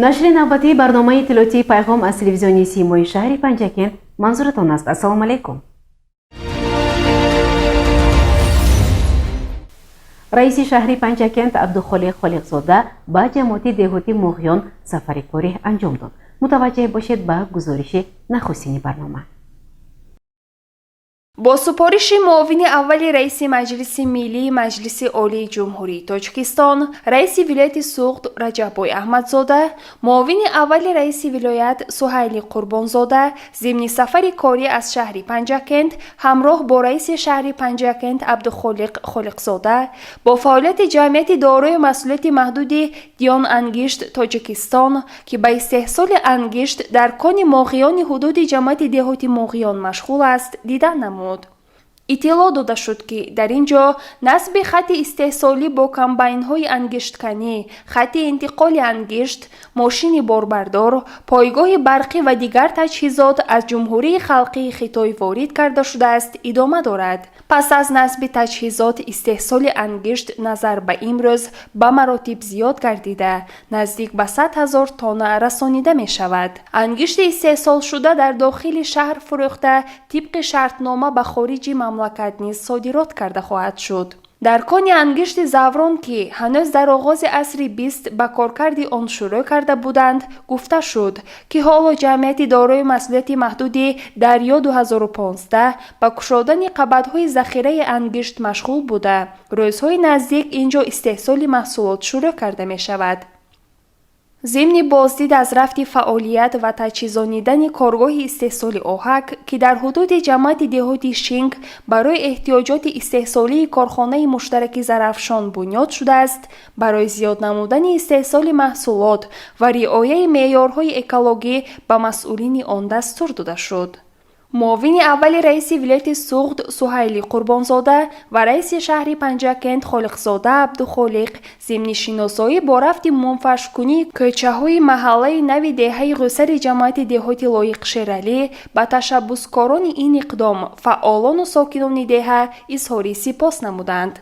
Нашри навбатии барномаи иттилоотии «Пайғом» аз телевизиони Симои шаҳри Панҷакент манзуратон аст. Ассалому алайкум. Раиси шаҳри Панҷакент Абдухолиқ Холиқзода ба ҷамоати деҳоти Муғиён сафари корӣ анҷом дод. Мутаваҷҷеҳ бошед ба гузориши нахустини барнома. Бо супориши муовини аввали раиси Маҷлиси Миллии Маҷлиси Олии Ҷумҳурии Тоҷикистон, раиси вилояти Суғд Раҷаббой Аҳмадзода, муовини аввали раиси вилоят Суҳайли Қурбонзода зимни сафари корӣ аз шаҳри Панҷакент ҳамроҳ бо раиси шаҳри Панҷакент Абдухолиқ Холиқзода бо фаъолияти ҷамъияти дорои масъулияти маҳдуди Диён Ангишт Тоҷикистон, ки ба истеҳсоли ангишт дар кони Моғиёни ҳудуди ҷамоати деҳоти Моғиён машғул аст, дида намуд. Иттилоъ дода шуд, ки дар ин ҷо насби хатти истеҳсолӣ бо комбайнҳои ангиштканӣ, хатти интиқоли ангишт, мошини борбардор, пойгоҳи барқӣ ва дигар таҷҳизот аз Ҷумҳурии Халқии Хитой ворид карда шудааст, идома дорад. Пас аз насби таҷҳизот истеҳсоли ангишт назар ба имрӯз ба маротиб зиёд гардида, наздик ба 100 000 тонна расонида мешавад. Ангишти истеҳсолшуда дар дохили шаҳр фурӯхта, тибқи шартнома ба хориҷи мамлакат низ содирот карда хоҳад шуд. Дар кони ангишти Заврон, ки ҳанӯз дар оғози асри бист ба коркарди он шурӯъ карда буданд, гуфта шуд, ки ҳоло ҷамъияти дорои масъулияти маҳдуди Дарё 2015 ба кушодани қабатҳои захираи ангишт машғул буда, рӯзҳои наздик ин ҷо истеҳсоли маҳсулот шурӯъ карда мешавад. Зимни боздид аз рафти фаъолият ва таҷҳизонидани коргоҳи истеҳсоли оҳак, ки дар ҳудуди ҷамоати деҳоти Шинг барои эҳтиёҷоти истеҳсолии корхонаи муштараки Зарафшон бунёд шудааст, барои зиёд намудани истеҳсоли маҳсулот ва риояи меъёрҳои экологӣ ба масъулини он дастур дода шуд. Муовини аввали раиси вилояти Суғд Суҳайли Қурбонзода ва раиси шаҳри Панҷакент Холиқзода Абдухолиқ зимни шиносоӣ бо рафти мунфаршкунии кӯчаҳои маҳаллаи нави деҳаи Ғусари ҷамоати деҳоти Лоиқ Шералӣ ба ташаббускорони ин иқдом, фаъолону сокинони деҳа изҳори сипос намуданд.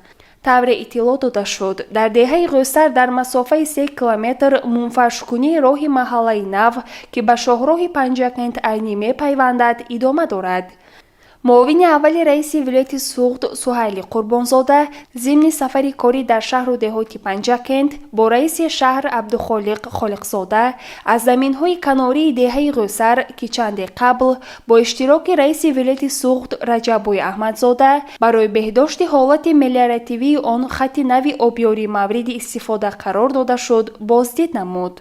Тавре иттилоъ дода шуд, дар деҳаи Ғӯсар дар масофаи 3 километр мунфаршкунии роҳи маҳаллаи нав, ки ба шоҳроҳи Панҷакент Айнӣ мепайвандад, идома дорад. Муовини аввали раиси вилояти Суғд Суҳайли Қурбонзода зимни сафари корӣ дар шаҳру деҳоти Панҷакент бо раиси шаҳр Абдухолиқ Холиқзода аз заминҳои канории деҳаи Ғӯсар, ки чанде қабл бо иштироки раиси вилояти Суғд Раҷаббой Аҳмадзода барои беҳдошти ҳолати мелиоративии он хатти нави обёрӣ мавриди истифода қарор дода шуд, боздид намуд.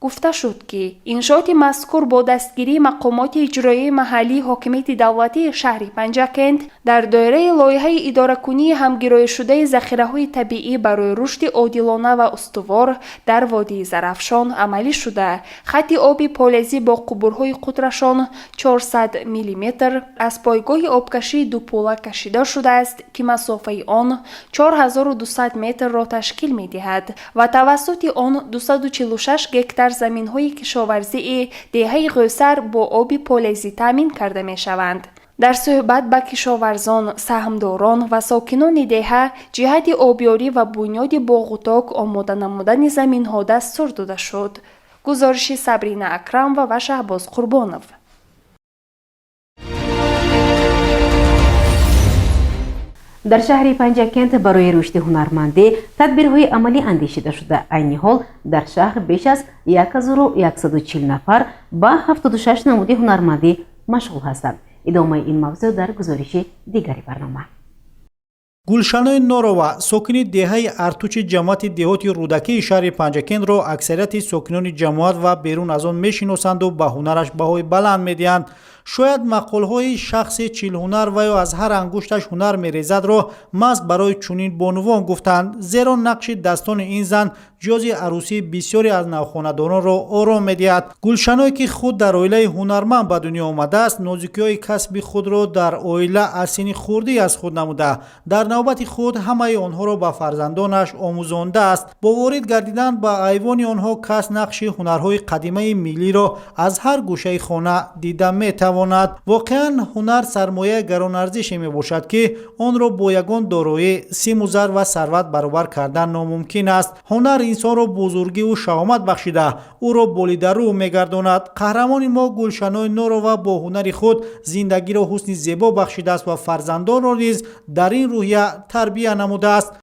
Гуфта шуд, ки иншооти мазкур бо дастгирии мақомоти иҷроияи маҳаллии ҳокимияти давлатии шаҳри Панҷакент дар доираи лоиҳаи идоракунии ҳамгироишудаи захираҳои табиӣ барои рушди одилона ва устувор дар водии Зарафшон амалӣ шуда, хатти оби полезӣ бо қубурҳои қутрашон 400 миллиметр аз пойгоҳи обкашии Дупула кашида шудааст, ки масофаи он 4200 метрро ташкил медиҳад ва тавассути он 246 гектар заминҳои кишоварзии деҳаи Ғӯсар бо оби полезӣ таъмин карда мешаванд. Дар суҳбат ба кишоварзон, саҳмдорон ва сокинони деҳа ҷиҳати обёрӣ ва бунёди боғуток омода намудани заминҳо дастур дода шуд. Гузориши Сабрина Акрамова ва Шаҳбоз Қурбонов. Дар шаҳри Панҷакент барои рушди ҳунармандӣ тадбирҳои амалӣ андешида шуда, айни ҳол дар шаҳр беш аз 1140 нафар ба 76 намуди ҳунармандӣ машғул ҳастанд. Идомаи ин мавзӯъ дар гузориши дигари барнома. Гулшанои Норова, сокини деҳаи Артучи ҷамоати деҳоти Рӯдакии шаҳри Панҷакентро аксарияти сокинони ҷамоат ва берун аз он мешиносанду ба ҳунараш баҳои баланд медиҳанд. Шояд мақолҳои шахси чилҳунар ва ё аз ҳар ангушташ ҳунар мерезадро маҳз барои чунин бонувон гуфтанд, зеро нақши дастони ин зан ҷози арӯсии бисёре аз навхонадоронро ором медиҳад. Гулшаное, ки худ дар оилаи ҳунарманд ба дунё омадааст, нозукиҳои касби худро дар оила аз синни хурдӣ аз худ намуда, дар навбати худ ҳамаи онҳоро ба фарзандонаш омӯзондааст. Бо ворид гардидан ба айвони онҳо кас нақши ҳунарҳои қадимаи миллиро аз ҳар гӯшаи хона дида метавонад. метавонад. Воқеан, ҳунар сармояи гаронарзише мебошад, ки онро бо ягон дороӣ, симу зар ва сарват баробар кардан номумкин аст. Ҳунар инсонро бузургиву шаҳомат бахшида, ӯро болидарӯ мегардонад. Қаҳрамони мо Гулшаной Норова бо ҳунари худ зиндагиро ҳусни зебо бахшидааст ва фарзандонро низ дар ин рӯҳия тарбия намудааст.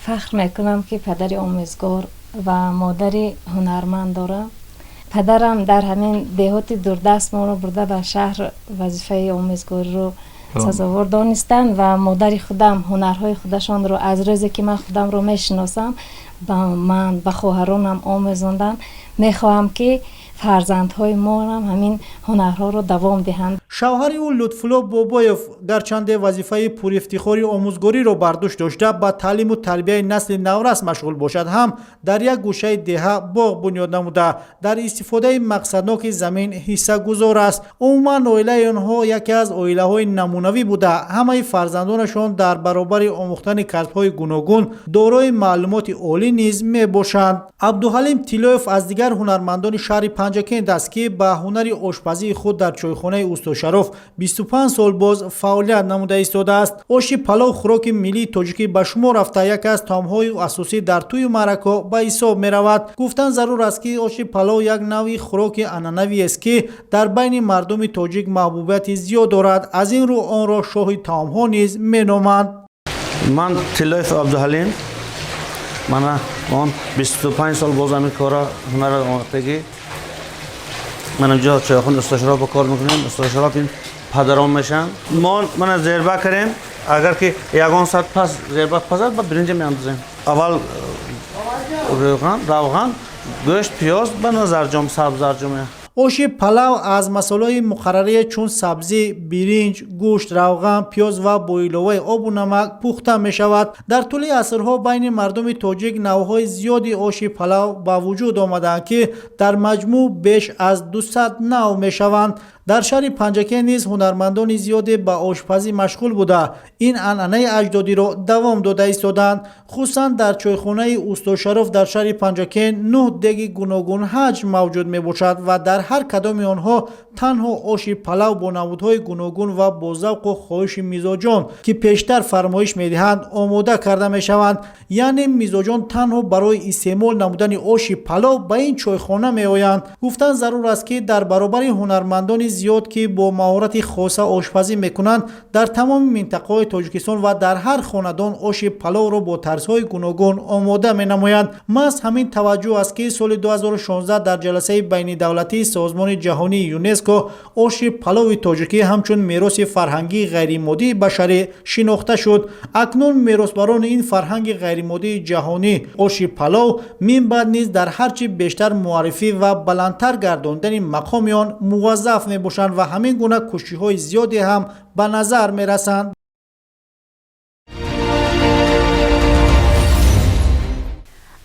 Фахр мекунам, ки падари омӯзгор ва модари ҳунарманд дорам. Падарам дар ҳамин деҳоти дурдаст моро бурда ба шаҳр вазифаи омӯзгориро сазовор донистанд ва модари худам ҳунарҳои худашонро аз рӯзе, ки ман худамро мешиносам, ба ман, ба хоҳаронам омӯзонданд. Мехоҳам, ки фарзандҳои моам ҳамин ҳунарҳоро давом диҳанд. Шавҳари ӯ Лутфулло Бобоев гарчанде вазифаи пурифтихори омӯзгориро бар дӯш дошта, ба таълиму тарбияи насли наврас машғул бошад ҳам, дар як гӯшаи деҳа боғ бунёд намуда, дар истифодаи мақсадноки замин ҳиссагузор аст. Умуман, оилаи онҳо яке аз оилаҳои намунавӣ буда, ҳамаи фарзандонашон дар баробари омӯхтани касбҳои гуногун дорои маълумоти олӣ низ мебошанд. Абдуҳалим Тиллоев аз дигар ҳунармандони шаҳри Панҷакент аст, ки ба ҳунари ошпазии худ дар чойхонаи Устошароф 25 сол боз фаъолият намуда истодааст. Оши палов хӯроки миллии тоҷикӣ ба шумор рафта, яке аз таомҳои асосӣ дар тӯю маъракаҳо ба ҳисоб меравад. Гуфтан зарур аст, ки оши палов як навъи хӯроки анъанавиест, ки дар байни мардуми тоҷик маҳбубияти зиёд дорад. Аз ин рӯ онро шоҳи таомҳо низ меноманд. Ман Тиллоев Абдуҳалим, мана он 25 сол боз ҳамин кора, ҳунара омӯхтагӣ. Ман инҷо чойхона Устошароф кор мекунем. Устошароф ин падарон мешан. Мо мана зерба кардем, агар ки ягон саат пас зерба пазад, ба биринҷа меандозем. Аввал равған, гӯшт, пиёз, бана зарҷом, сабз зарҷоме. Оши палав аз масолаҳои муқаррарие чун сабзӣ, биринҷ, гӯшт, равған, пиёз ва бо иловаи обу намак пухта мешавад. Дар тӯли асрҳо байни мардуми тоҷик навъҳои зиёди оши палав ба вуҷуд омадаанд, ки дар маҷмӯъ беш аз 200 навъ мешаванд. Дар шаҳри Панҷакент низ ҳунармандони зиёде ба ошпазӣ машғул буда, ин анъанаи аҷдодиро давом дода истодаанд. Хусусан дар чойхонаи Устошароф дар шаҳри Панҷакент нӯҳ деги гуногунҳаҷм мавҷуд мебошад ва дар ҳар кадоми онҳо танҳо оши палав бо намудҳои гуногун ва бо завқу хоҳиши мизоҷон, ки пештар фармоиш медиҳанд, омода карда мешаванд. Яъне мизоҷон танҳо барои истеъмол намудани оши палов ба ин чойхона меоянд. Гуфтан зарур аст, ки дар баробари ҳунармандони зиёд, ки бо маҳорати хоса ошпазӣ мекунанд, дар тамоми минтақаҳои Тоҷикистон ва дар ҳар хонадон оши паловро бо тарзҳои гуногун омода менамоянд. Маҳз ҳамин таваҷҷӯҳ аст, ки соли 2016 дар ҷаласаи байнидавлатии созмони ҷаҳонии ЮНЕСКО оши палови тоҷикӣ ҳамчун мероси фарҳангии ғайримоддии башарӣ шинохта шуд. Акнун меросбарони ин фарҳанги ғайримоддии ҷаҳонӣ, оши палов, минбаъд низ дар ҳарчи бештар муаррифӣ ва баландтар гардондани мақоми он муваззаф мебошанд ва ҳамин гуна кӯшишҳои зиёде ҳам ба назар мерасанд.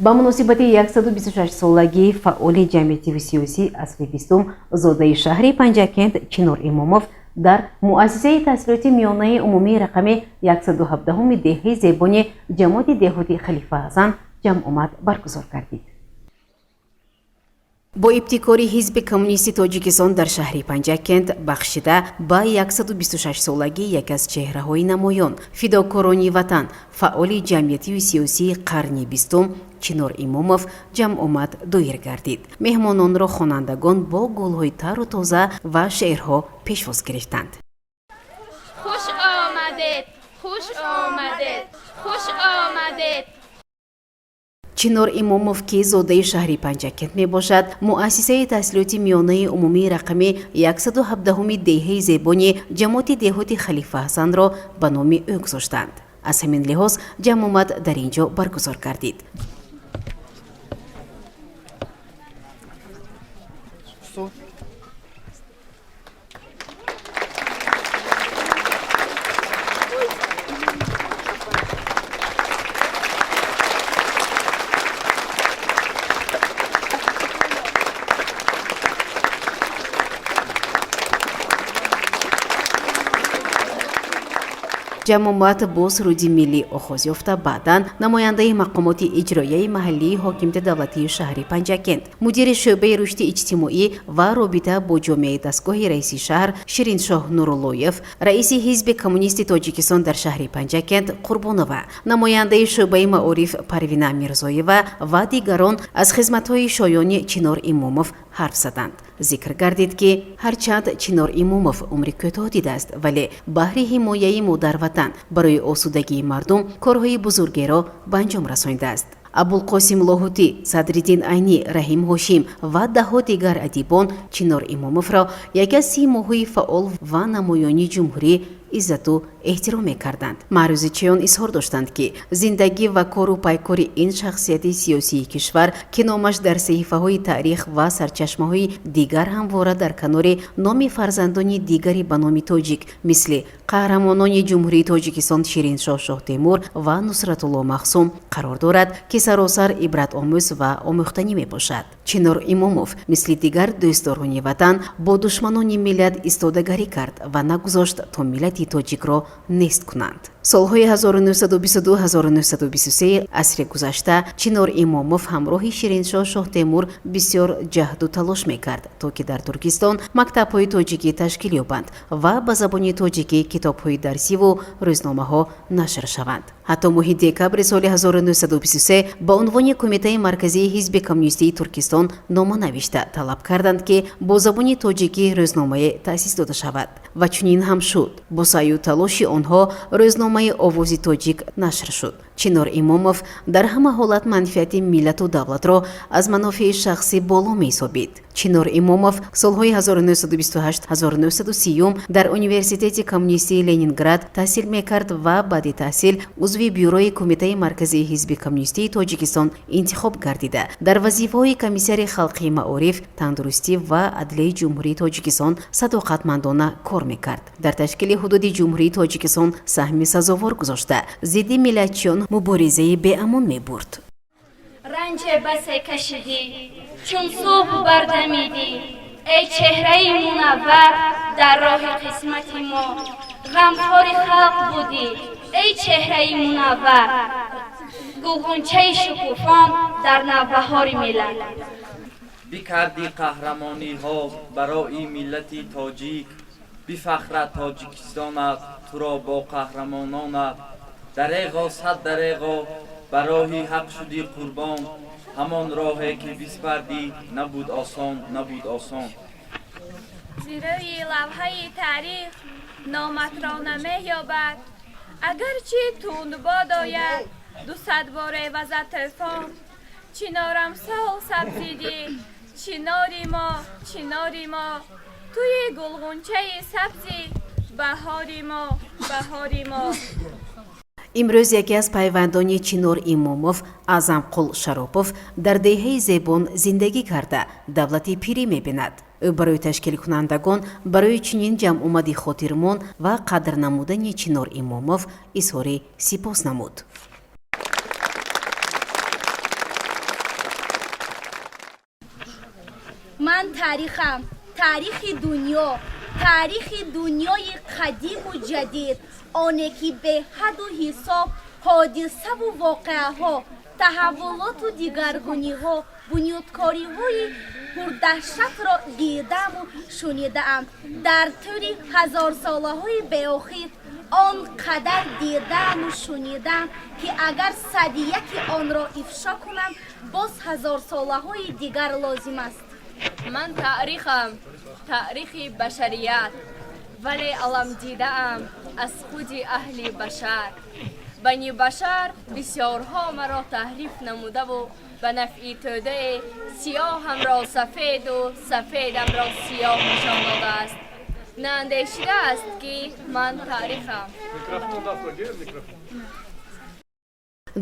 Ба муносибати 126-солагии фаъоли ҷамъиятиву сиёсии асри бистум, зодаи шаҳри Панҷакент Чинор Имомов дар муассисаи таҳсилоти миёнаи умумии рақами 117-уми деҳаи Зебони ҷамоати деҳоти Халифа Ҳасан ҷамъомад баргузор гардид. Бо ибтикори Ҳизби Коммунисти Тоҷикистон дар шаҳри Панҷакент бахшида ба 126-солагии яке аз чеҳраҳои намоён, фидокорони ватан, фаъоли ҷамъиятию сиёсии қарни бистум Чинор Имомов ҷамъомад доир гардид. Меҳмононро хонандагон бо гулҳои тару тоза ва шеърҳо пешвоз гирифтанд. Хуш омадед, хуш омадед, хуш омадед! Чинор Имомов, ки зодаи шаҳри Панҷакент мебошад, муассисаи таҳсилоти миёнаи умумии рақами 117-уми деҳаи Зебони ҷамоати деҳоти Халифа Ҳасанро ба номи ӯ гузоштанд. Аз ҳамин лиҳоз ҷамъомад дар ин ҷо баргузор гардид. Ҷамъомад бо суруди миллӣ оғоз ёфта, баъдан намояндаи мақомоти иҷроияи маҳаллии ҳокимияти давлатии шаҳри Панҷакент, мудири шӯъбаи рушди иҷтимоӣ ва робита бо ҷомеаи дастгоҳи раиси шаҳр Шириншоҳ Нуруллоев, раиси Ҳизби Коммунисти Тоҷикистон дар шаҳри Панҷакент Қурбонова, намояндаи шӯъбаи маориф Парвина Мирзоева ва дигарон аз хизматҳои шоёни Чинор Имомов ҳарф заданд. Зикр гардид, ки ҳарчанд Чинор Имомов умри кӯтоҳ дидааст, вале баҳри ҳимояи модарватан, барои осудагии мардум корҳои бузургеро ба анҷом расонидааст. Абулқосим Лоҳутӣ, Садриддин Айнӣ, Раҳим Ҳошим ва даҳҳо дигар адибон Чинор Имомовро яке аз симоҳои фаъол ва намоёни ҷумҳурӣ иззату эҳтиром мекарданд. Маърузичиён изҳор доштанд, ки зиндагӣ ва кору пайкори ин шахсияти сиёсии кишвар, ки номаш дар саҳифаҳои таърих ва сарчашмаҳои дигар ҳамвора дар канори номи фарзандони дигари ба номи тоҷик, мисли қаҳрамонони Ҷумҳурии Тоҷикистон Шириншоҳ Шоҳтемур ва Нусратулло Махсум қарор дорад, ки саросар ибратомӯз ва омӯхтанӣ мебошад. Чинор Имомов мисли дигар дӯстдорони ватан бо душманони миллат истодагарӣ кард ва нагузошт, то миллати тоҷикро нест кунанд. Солҳои 1922-1923 асри гузашта Чинор Имомов ҳамроҳи Шириншоҳ Шоҳтемур бисёр ҷаҳду талош мекард, то ки дар Туркистон мактабҳои тоҷикӣ ташкил ёбанд ва ба забони тоҷикӣ китобҳои дарсиву рӯзномаҳо нашр шаванд. Ҳатто моҳи декабри соли 1923 ба унвони Кумитаи Марказии Ҳизби Коммунистии Туркистон нома навишта талаб карданд, ки бо забони тоҷикӣ рӯзномае таъсис дода шавад, ва чунин ҳам шуд. Бо саъю талоши онҳо рӯзномаи «Овози тоҷик» нашр шуд. Чинор Имомов дар ҳама ҳолат манфиати миллату давлатро аз манофеи шахсӣ боло меҳисобид. Чинор Имомов солҳои 1928-1930 дар Университети коммунистии Ленинград таҳсил мекард ва баъди таҳсил узви бюрои Кумитаи Марказии Ҳизби Коммунистии Тоҷикистон интихоб гардида, дар вазифаҳои комиссари халқии маориф, тандурустӣ ва адлияи Ҷумҳурии Тоҷикистон садоқатмандона кор мекард. Дар ташкили ҳудуди Ҷумҳурии Тоҷикистон саҳми сазовор гузошта, зидди миллатчиён муборизаи беамон мебурд. Ранҷе басе кашидӣ, чун субҳ бардамидӣ, эй чеҳраи мунаввар дар роҳи қисмати мо. Ғамхори халқ будӣ, эй чеҳраи мунаввар, гулғунчаи шукуфон дар навбаҳори миллат. Бикардӣ қаҳрамониҳо барои миллати тоҷик, бифахрад Тоҷикистонат туро бо қаҳрамононат. Дареғо, сад дареғо, ба роҳи ҳақ шудӣ қурбон, ҳамон роҳе ки биспардӣ набуд осон, набуд осон. Зирои лавҳаи таърих номатро намеёбад, агарчи тундбод ояд дусад боре вазад тӯфон. Чинорам сол сабзидӣ, чинори мо, чинори мо, туи гулғунчаи сабзи баҳори мо, баҳори мо. Имрӯз яке аз пайвандони Чинор Имомов, Аъзамқул Шаропов, дар деҳаи Зебон зиндагӣ карда, давлати пирӣ мебинад. Ӯ барои ташкилкунандагон барои чунин ҷамъомади хотирмон ва қадр намудани Чинор Имомов изҳори сипос намуд. Ман таърихам, таърихи дунё, таърихи дунёи қадиму ҷадид, оне ки беҳаду ҳисоб ҳодисаву воқеаҳо, таҳаввулоту дигаргуниҳо, бунёдкориҳои пурдаҳшатро дидаму шунидаам. Дар тӯли ҳазорсолаҳои беохир он қадар дидаму шунидам, ки агар садияки онро ифшо кунам, боз ҳазорсолаҳои дигар лозим аст. Ман таърихам, таърихи башарият, вале аламдидаам аз худи аҳли башар. Бани башар бисёрҳо маро таҳриф намудаву ба нафъи тӯдае сиёҳамро сафеду сафедамро сиёҳ нишон додааст. Наандешидааст, ки ман таърихам.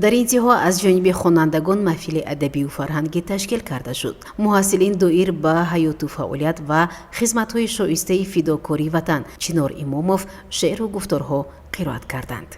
Дар интиҳо аз ҷониби хонандагон маҳфили адабию фарҳангӣ ташкил карда шуд. Муҳассилин доир ба ҳаёту фаъолият ва хизматҳои шоистаи фидокории ватан Чинор Имомов шеъру гуфторҳо қироат карданд.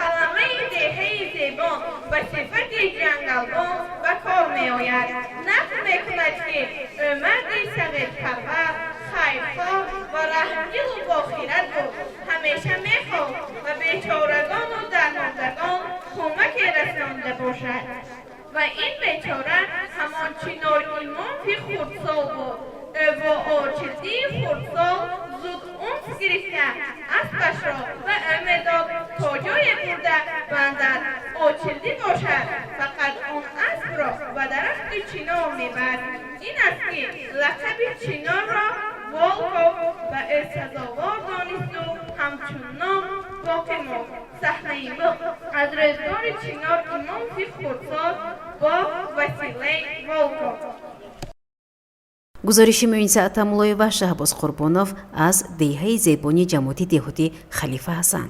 Каламаи деҳаи Зебон ба сифати ҷангалбон ба кор меояд. Нақл мекунад, ки ӯ марди сағирпарвар, хайрхоҳ ва раҳмдилу бохират буд. Ҳамеша мехост ва Бечорагону дармондагон кӯмаке расонда бошад. Ва ин бечора ҳамон Чинор Имонови хурдсол буд. Ӯ бо Очилдии хурдсол зуд унс гирифта, аспашро ба ӯ медод, то ҷое бурда бандад. Очилдӣ бошад, фақат он аспро ба дарахти чинор мебаст. Ин аст, ки лақаби Чинорро Волков ба ӯ сазовор донисту ҳамчун ном боқӣ монд. Саҳнаи аз рӯзгори Чинор Имонови хурдсол бо василаи Волков. Гузориши Муиниса Атамуллоева, Шаҳбоз Қурбонов аз деҳаи Зебони ҷамоати деҳоти Халифа Ҳасан.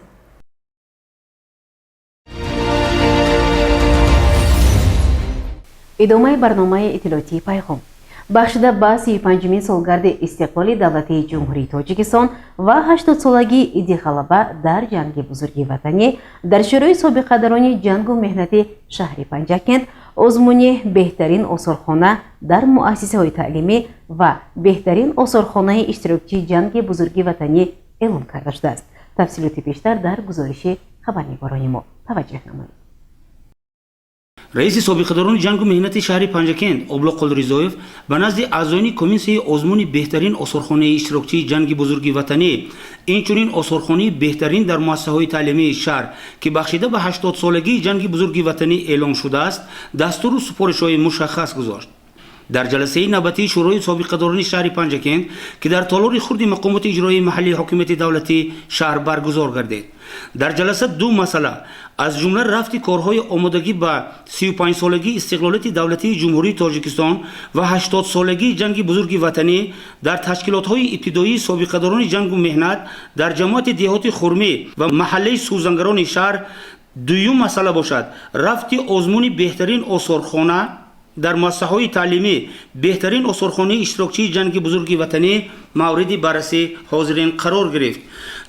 Идомаи барномаи иттилоотии «Пайғом». Бахшида ба 35-умин солгарди истиқлоли давлатии Ҷумҳурии Тоҷикистон ва 80-солагии Иди Ғалаба дар Ҷанги Бузурги Ватанӣ, дар Шӯрои собиқадарони ҷангу меҳнати шаҳри Панҷакент озмуни «Беҳтарин осорхона дар муассисаҳои таълимӣ» ва «Беҳтарин осорхонаи иштирокчии Ҷанги Бузурги Ватанӣ» эълон карда шудааст. Тафсилоти бештар дар гузориши хабарнигорони мо. Таваҷҷӯҳ намоед. Раиси собиқадорони ҷангу меҳнати шаҳри Панҷакент Облоқул Ризоев ба назди аъзоёни комиссияи озмуни «Беҳтарин осорхонаи иштирокчии Ҷанги Бузурги Ватанӣ», инчунин осорхонаи беҳтарин дар муассисаҳои таълимии шаҳр, ки бахшида ба 80-солагии Ҷанги Бузурги Ватанӣ эълон шудааст, дастуру супоришҳои мушаххас гузошт. Дар ҷаласаи навбатии Шӯрои собиқадорони шаҳри Панҷакент, ки дар толори хурди мақомоти иҷроии маҳаллии ҳокимияти давлатии шаҳр баргузор гардид. Дар ҷаласа ду масъала, аз ҷумла рафти корҳои омодагӣ ба 35-солагии истиқлолияти давлатии Ҷумҳурии Тоҷикистон ва 80-солагии Ҷанги Бузурги Ватанӣ дар ташкилотҳои ибтидоии собиқадорони ҷангу меҳнат дар ҷамоати деҳоти Хурмӣ ва маҳаллаи сӯзангарони шаҳр, дуюм масъала бошад, рафти озмуни «Беҳтарин осорхона дар муассисаҳои таълимӣ», «Беҳтарин осорхонаи иштирокчии Ҷанги Бузурги Ватанӣ» мавриди баррасӣ ҳозирин қарор гирифт.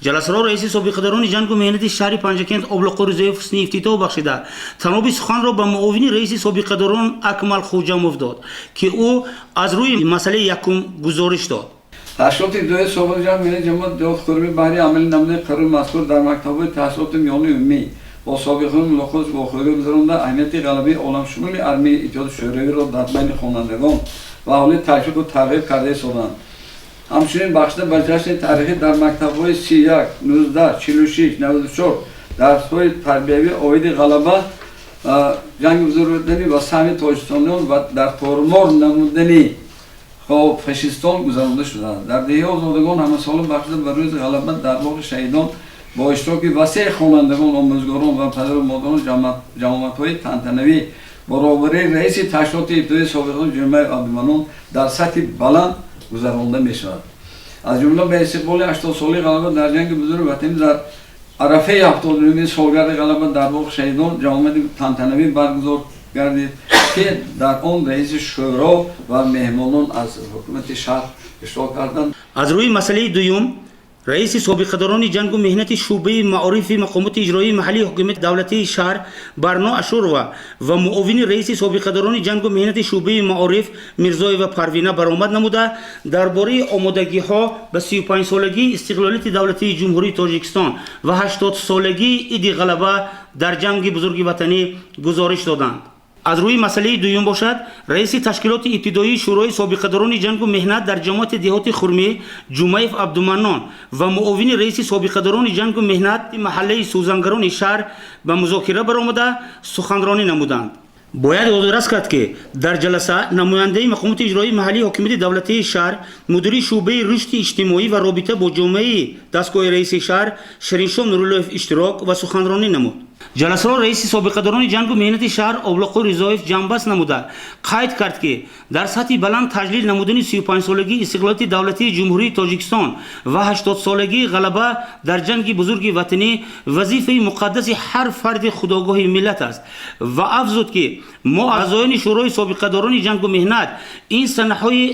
Ҷаласаро раиси собиқадорони ҷангу меҳнати шаҳри Панҷакент Облоқул Ризоев ҳусни ифтитоҳ бахшида, таноби суханро ба муовини раиси собиқадорон Акмал Хуҷамов дод, ки ӯ аз рӯи масъалаи якум гузориш дод. Ташкилоти ибтидоии собиқи ҷанг меҳнати ҷамоат деҳот Хурмӣ баҳри амалӣ намудани қарори мазкур дар мактабҳои таҳсилоти миёнаи умумӣ бо собиқон мулоқот вохӯрӣ гузаронда, аҳамияти ғалабаи оламшумули армияи Иттиҳоди Шӯравиро дар байни хонандагон ва аҳолӣ ташвиқу тарғиб карда истоданд. Ҳамчунин бахшида ба ҷашни таърихӣ дар мактабҳои 31, 19, 46, 94 дарсҳои тарбиявӣ оиди ғалаба, Ҷанги Бузурги Ватанӣ ва саҳми тоҷикистониён ва дар тормор намудани хоб фашистон гузаронда шуданд. Дар деҳаи Озодагон ҳамасола бахшида ба рӯзи ғалаба дар боғи шаҳидон бо иштироки васеи хонандагон, омӯзгорон ва падару модарон ҷамоатҳои тантанавӣ бо роҳбарии раиси ташкилоти ибтидоии собиқон Ҷумаев Абдуманон дар сатҳи баланд гузаронда мешавад. Аз ҷумла ба истиқболи 80-солаи ғалаба дар Ҷанги Бузурги Ватанӣ дар арафаи 70-умин солгарди ғалаба дар боғи шаҳидон ҷамоати тантанавӣ баргузор гардид, ки дар он раиси шӯро ва меҳмонон аз ҳукумати шаҳр иштирок карданд. Аз рӯи масъалаи дуюм раиси собиқадорони ҷангу меҳнати шӯъбаи маорифи мақомоти иҷроии маҳаллии ҳокимияти давлатии шаҳр Барно Ашурова ва муовини раиси собиқадорони ҷангу меҳнати шӯъбаи маориф Мирзоева Парвина баромад намуда, дар бораи омодагиҳо ба 35-солагии истиқлолияти давлатии Ҷумҳурии Тоҷикистон ва 80-солагии Иди Ғалаба дар Ҷанги Бузурги Ватанӣ гузориш доданд. Аз рӯи масъалаи дуюм бошад, раиси ташкилоти ибтидоии Шӯрои собиқадорони ҷангу меҳнат дар ҷамоати деҳоти Хурмӣ Ҷумаев Абдуманнон ва муовини раиси собиқадорони ҷангу меҳнат маҳаллаи сӯзангарони шаҳр ба музокира баромада, суханронӣ намуданд. Бояд ёдрас кард, ки дар ҷаласа намояндаи мақомоти иҷроии маҳаллии ҳокимияти давлатии шаҳр, мудири шӯъбаи рушди иҷтимоӣ ва робита бо ҷомеаи дастгоҳи раиси шаҳр Шириншоҳ Нуруллоев иштирок ва суханронӣ намуд. Ҷаласаро раиси собиқадорони ҷангу меҳнати шаҳр Облоқул Ризоев ҷамъбаст намуда, қайд кард, ки дар сатҳи баланд таҷлил намудани 35-солагии истиқлолияти давлатии Ҷумҳурии Тоҷикистон ва 80-солагии ғалаба дар Ҷанги Бузурги Ватанӣ вазифаи муқаддаси ҳар фарди худогоҳи миллат аст ва афзуд, ки мо, аъзоёни Шӯрои собиқадорони ҷангу меҳнат, ин санаҳои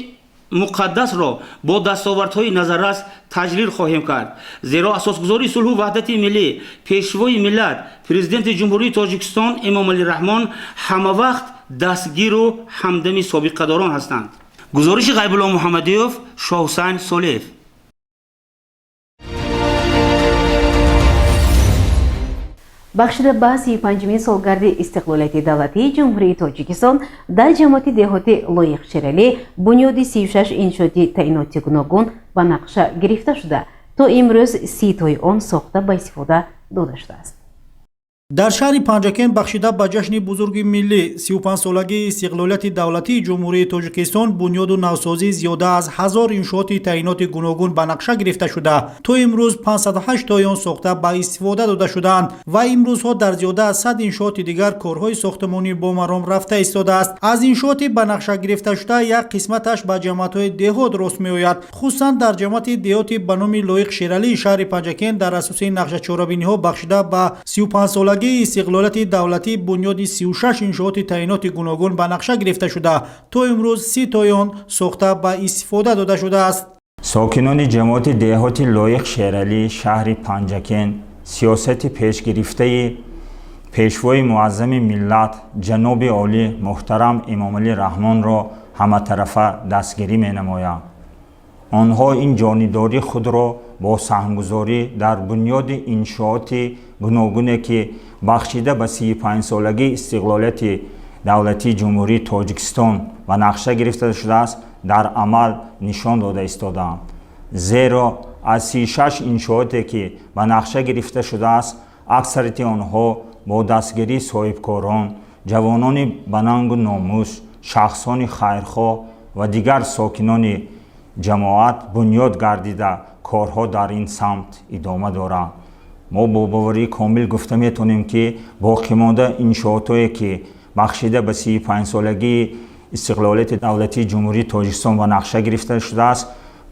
муқаддасро бо дастовардҳои назаррас таҷлил хоҳем кард, зеро асосгузори сулҳу ваҳдати миллӣ, Пешвои миллат, Президенти Ҷумҳурии Тоҷикистон Эмомалӣ Раҳмон ҳамавақт дастгиру ҳамдами собиқадорон ҳастанд. Гузориши Ғайбулло Муҳаммадиёв, Шоҳҳусайн Солиев. Бахшида ба 35-умин солгарди истиқлолияти давлатии Ҷумҳурии Тоҷикистон дар ҷамоати деҳоти Лоиқ Шералӣ бунёди 36 иншооти таъиноти гуногун ба нақша гирифта шуда, то имрӯз 30 тои он сохта ба истифода дода шудааст. Дар шаҳри Панҷакент бахшида ба ҷашни бузурги миллӣ, 35-солагии истиқлолияти давлатии Ҷумҳурии Тоҷикистон, бунёду навсозии зиёда аз 1000 иншооти таъиноти гуногун ба нақша гирифта шуда, то имрӯз 508 тои он сохта ба истифода дода шудаанд ва имрӯзҳо дар зиёда аз 100 иншооти дигар корҳои сохтмонӣ бо маром рафта истодааст. Аз иншооти ба нақша гирифташуда як қисматаш ба ҷамоатҳои деҳот рост меояд. Хусусан дар ҷамоати деҳоти ба номи Лоиқ Шералии шаҳри Панҷакент дар асоси нақшачорабиниҳо бахшида ба 35-солагии истиқлолияти давлатӣ бунёди 36 иншооти таъиноти гуногун ба нақша гирифта шуда, то имрӯз 30 тои он сохта ба истифода дода шудааст. Сокинони ҷамоати деҳоти Лоиқ Шералӣ шаҳри Панҷакент сиёсати пешгирифтаи Пешвои муаззами миллат, ҷаноби олӣ муҳтарам Эмомалӣ Раҳмонро ҳаматарафа дастгирӣ менамоянд. Онҳо ин ҷонибдории худро бо саҳмгузорӣ дар бунёди иншооти гуногуне, ки бахшида ба 35-солагии истиқлолияти давлатии Ҷумҳурии Тоҷикистон ба нақша гирифта шудааст, дар амал нишон дода истодаанд. Зеро аз 36 иншооте, ки ба нақша гирифта шудааст, аксарияти онҳо бо дастгирии соҳибкорон, ҷавонони банангу номус, шахсони хайрхоҳ ва дигар сокинони ҷамоат бунёд гардида, корҳо дар ин самт идома доранд. Мо бо боварии комил гуфта метавонем, ки боқимонда иншоотое, ки бахшида ба 35-солагии истиқлолияти давлатии Ҷумҳурии Тоҷикистон ба нақша гирифта шудааст,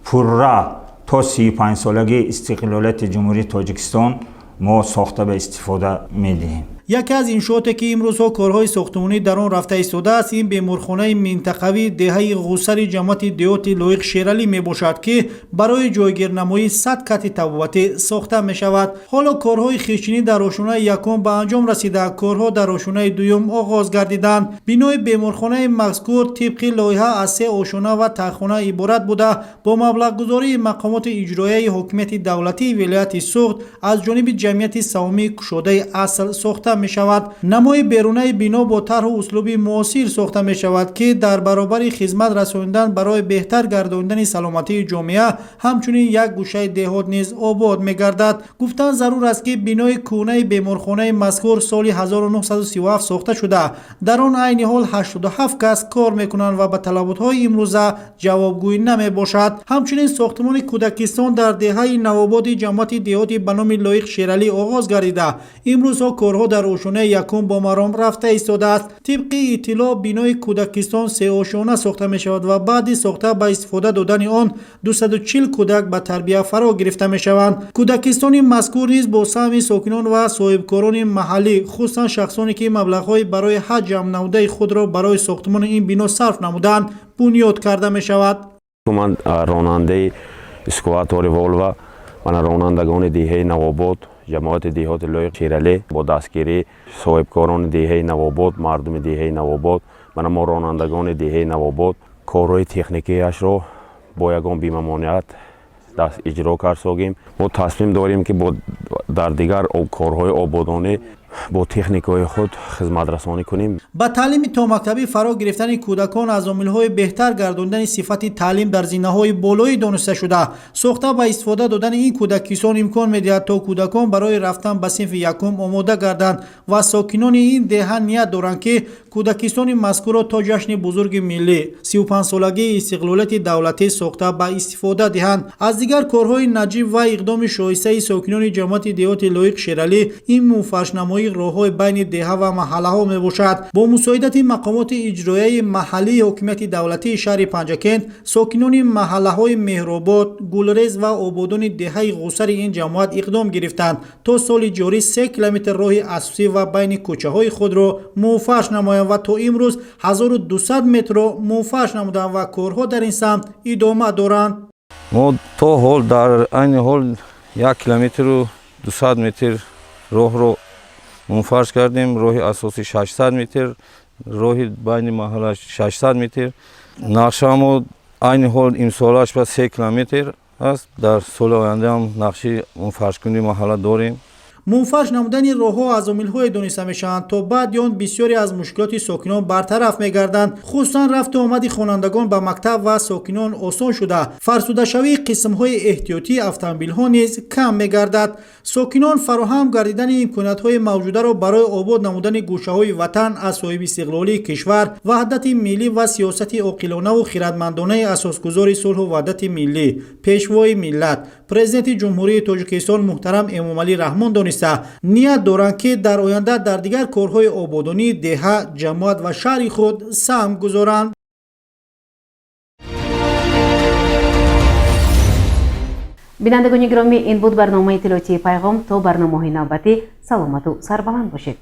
пурра то 35-солагии истиқлолияти Ҷумҳурии Тоҷикистон мо сохта ба истифода медиҳем. Яке аз иншооте, ки имрӯзҳо корҳои сохтмонӣ дар он рафта истодааст, ин беморхонаи минтақавии деҳаи Ғусари ҷамоати деҳоти Лоиқ Шералӣ мебошад, ки барои ҷойгирнамоии 100 кати табобатӣ сохта мешавад. Ҳоло корҳои хиштчинӣ дар ошёнаи якум ба анҷом расида, корҳо дар ошёнаи дуюм оғоз гардиданд. Бинои беморхонаи мазкур тибқи лоиҳа аз се ошёна ва таҳхона иборат буда, бо маблағгузории мақомоти иҷроияи ҳокимияти давлатии вилояти Суғд аз ҷониби ҷамъияти саҳомии кушодаи Асл сохта мешавад. Намои берунаи бино бо тарҳу услуби муосир сохта мешавад, ки дар баробари хизмат расонидан барои беҳтар гардонидани саломатии ҷомеа, ҳамчунин як гӯшаи деҳот низ обод мегардад. Гуфтан зарур аст, ки бинои кӯҳнаи беморхонаи мазкур соли 1937 сохта шуда, дар он айни ҳол 87 кас кор мекунанд ва ба талаботҳои имрӯза ҷавобгӯй намебошад. Ҳамчунин сохтмони кӯдакистон дар деҳаи Навободи ҷамоати деҳоти ба номи Лоиқ Шералӣ оғоз гардида, имрӯзҳо корҳо дар ошёнаи якум бо маром рафта истодааст. Тибқи иттилоъ, бинои кӯдакистон сеошёна сохта мешавад ва баъди сохта ба истифода додани он 240 кӯдак ба тарбия фаро гирифта мешаванд. Кӯдакистони мазкур низ бо саҳми сокинон ва соҳибкорони маҳаллӣ, хусусан шахсоне, ки маблағҳои барои ҳаҷ ҷамънамудаи худро барои сохтмони ин бино сарф намуданд, бунёд карда мешавад. Ман ронандаи эскаватори Волва, мана ронандагони деҳаи Навобод, ҷамоати деҳоти Лоиқ Шералӣ, бо дастгирии соҳибкорони деҳаи Навобод, мардуми деҳаи Навобод, мана мо ронандагони деҳаи Навобод корҳои техникияшро бо ягон бемамониат даст иҷро кард согем. Мо тасмим дорем, ки дар дигар корҳои ободонӣ бо техникаҳои худ хизматрасонӣ кунем. Ба таълими томактабӣ фаро гирифтани кӯдакон аз омилҳои беҳтар гардондани сифати таълим дар зинаҳои болоӣ дониста шуда, сохта ба истифода додани ин кӯдакистон имкон медиҳад, то кӯдакон барои рафтан ба синфи якум омода гарданд ва сокинони ин деҳа ният доранд, ки кӯдакистони мазкурро то ҷашни бузурги миллӣ, 35-солагии истиқлолияти давлатӣ, сохта ба истифода диҳанд. Аз дигар корҳои наҷиб ва иқдоми шоистаи сокинони ҷамоати деҳоти Лоиқ Шералӣ ин муфаршнамоии роҳҳои байни деҳа ва маҳаллаҳо мебошад. Бо мусоидати мақомоти иҷроияи маҳаллии ҳокимияти давлатии шаҳри Панҷакент сокинони маҳаллаҳои Меҳробод, Гулрез ва Ободони деҳаи Ғусари ин ҷамоат иқдом гирифтанд, то соли ҷорӣ 3 километр роҳи асосӣ ва байни кӯчаҳои худро муфарш намоянд ва то имрӯз 1200 метрро муфарш намуданд ва корҳо дар ин самт идома доранд. Мо то ҳол, дар айни ҳол, 1 километру 200 метр роҳро мунфарш кардем. Роҳи асосӣ 600 метр, роҳи байни маҳалла 600 метр. Нақшамо айни ҳол имсолаш ба 3 километр аст. Дар соли ояндаам нақши мунфаршкунии маҳалла дорем. Мунфарш намудани роҳҳо аз омилҳое дониста мешаванд, то баъди он бисёре аз мушкилоти сокинон бартараф мегарданд. Хусусан рафту омади хонандагон ба мактаб ва сокинон осон шуда, фарсудашавии қисмҳои эҳтиётии автомобилҳо низ кам мегардад. Сокинон фароҳам гардидани имкониятҳои мавҷударо барои обод намудани гӯшаҳои ватан аз соҳибистиқлолии кишвар, ваҳдати миллӣ ва сиёсати оқилонаву хирадмандонаи асосгузори сулҳу ваҳдати миллӣ, пешвои миллат, президенти Ҷумҳурии Тоҷикистон муҳтарам Эмомалӣ Раҳмон дониста, ният доранд, ки дар оянда дар дигар корҳои ободонии деҳа, ҷамоат ва шаҳри худ саҳм гузоранд. Бинандагони гиромӣ, ин буд барномаи иттилоотии «Пайғом». То барномаҳои навбатӣ саломату сарбаланд бошед.